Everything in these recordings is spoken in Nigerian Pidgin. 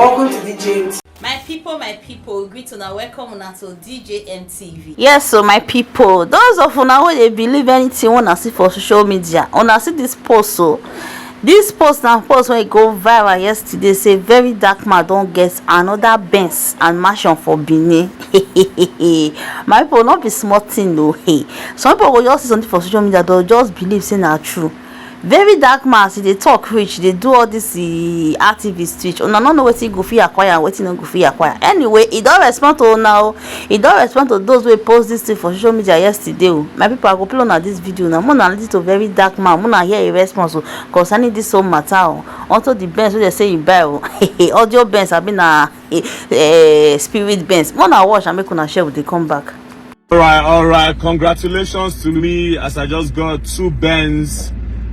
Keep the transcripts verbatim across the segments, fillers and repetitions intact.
Welcome to D J M T V. My people, my people, we greet una, welcome una to D J M T V. Yes, so my people, those of una wey dey believe anything una see for social media, una see this post so. This post na post wey go viral yesterday, say Very Dark Man don get another Benz and mansion for Benin. My people, no be small thing o. Hey, some people go just see something for social media, they'll just believe say na true. Very Dark Man, as e dey talk reach, dey do all this eh, activist speech. Una no know wetin go fit acquire and wetin no go fit acquire. Anyway, e don respond to una o. E don respond to those wey post this thing for social media yesterday o. My people, I go play una this video now. Una listen to Very Dark Man, una hear a response o, concerning this whole matter o. Unto the Benz wey dem say e buy o. Audio Benz, abi na eh, spirit Benz. Una watch and make una share with the come back. All right, all right. Congratulations to me as I just got two Benz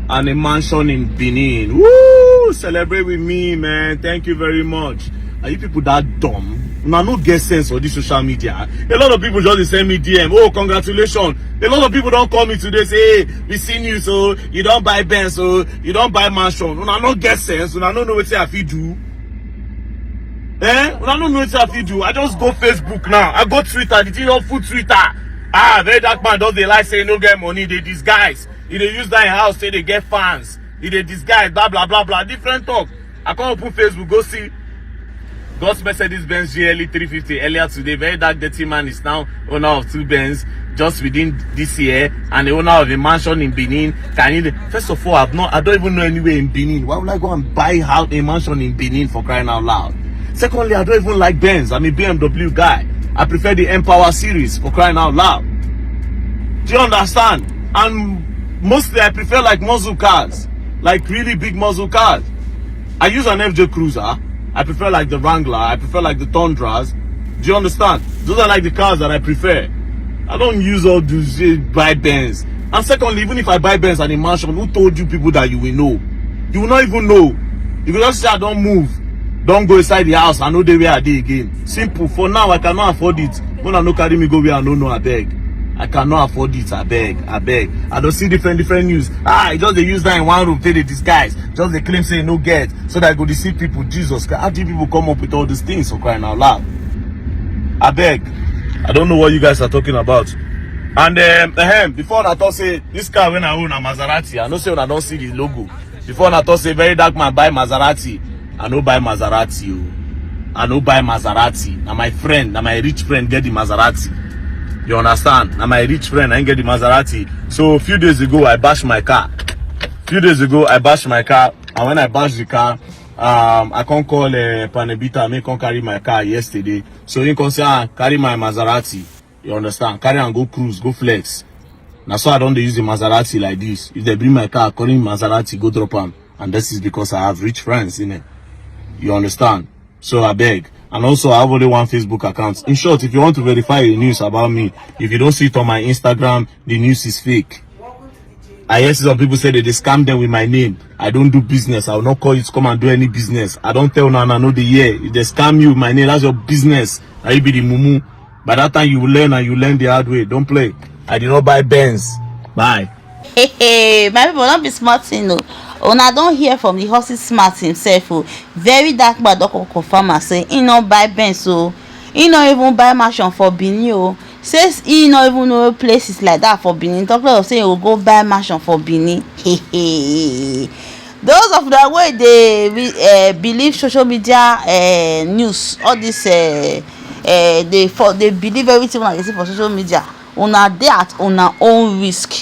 and a mansion in Benin. Woo! Celebrate with me, man. Thank you very much. Are you people that dumb? Una no get sense for this social media. A lot of people just dey send me D M. Oh, congratulations. A lot of people don call me today, say, hey, we seen you, so you don buy Benz, so you don buy mansion. Una no get sense. Una no know wetin I fit do. Eh? Una no know wetin I fit do. I just go Facebook now. I go Twitter. The thing don full Twitter. Ah, Very Dark Man just dey lie say e no get money, dey disguise. E dey use that house say dey get fans. E dey disguise, blah, blah, blah, blah. Different talk. I come open Facebook, go see. Got Mercedes Benz G L E three fifty earlier today. Very Dark Dirty Man is now owner of two Benz just within this year and the owner of a mansion in Benin. Can you, first of all, I've not, I don't even know anywhere in Benin. Why would I go and buy out a mansion in Benin, for crying out loud? Secondly, I don't even like Benz. I'm a B M W guy. I prefer the M Power series, for crying out loud. Do you understand? And mostly I prefer, like, muscle cars, like, really big muscle cars. I use an F J Cruiser. I prefer, like, the Wrangler. I prefer, like, the Tundras. Do you understand? Those are, like, the cars that I prefer. I don't use all those eh, buy Benz. And secondly, even if I buy Benz and a mansion, who told you people that you will know? You will not even know. You will just say, I don't move. Don't go inside the house. I know the way I dey again. Simple. For now, I cannot afford it. Una no carry me go where I no know, abeg. I cannot afford it, abeg, abeg. I don see different, different news. Ah, I just dey use that in one room, take dey disguise. Just dey claim say e no get, so that I go deceive people. Jesus Christ, how do people come up with all these things, for crying out loud? Abeg, I don't know what you guys are talking about. And um, ahem, before una talk say this car wey I own na Maserati, I know say una don see the logo. Before una talk say Very Dark Man buy Maserati, I no buy Maserati o. I no buy Maserati. Na my friend, na my rich friend get the Maserati. You understand? Na my rich friend, I get the Maserati. So a few days ago, I bash my car. Few days ago, I bash my car, and when I bash the car, um, I come call uh, Panebita, make come carry my car yesterday. So he come say, ah, carry my Maserati. You understand? Carry am go cruise, go flex. Na so I don dey use the Maserati like this. If they bring my car, carry Maserati, go drop am. And this is because I have rich friends in it. You understand? So I beg. And also, I have only one Facebook account. In short, if you want to verify the news about me, if you don't see it on my Instagram, the news is fake. I hear some people say they dey scam them with my name. I don't do business. I will not call you to come and do any business. I don't tell una, una no dey hear. If they scam you with my name, that's your business. Na you be the mumu. By that time, you will learn and you learn the hard way. Don't play. I did not buy Benz. Bye. Hey, hey, my people, don't be smart, you know. Una don hear from the horse's smart himself o. Very Dark Man don come confirm am say he no buy Benz o. He no even buy mansion for Benin o. Say he no even know places like that for Benin. Talk less of say he go go buy mansion for Benin. Those of the way dey uh, believe social media uh, news, all this uh, uh, they for they believe everything una dey see for social media. Una dey at una own risk.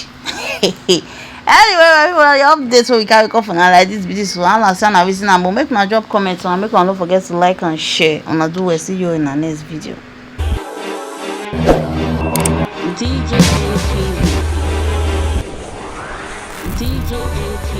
Anyway, my people, na the update wey we carry come for una like this be this one. Una say una reason am, but make una drop comment and make una no forget to like and share. Una do well. See you in the next video. D J A T V. D J A T V.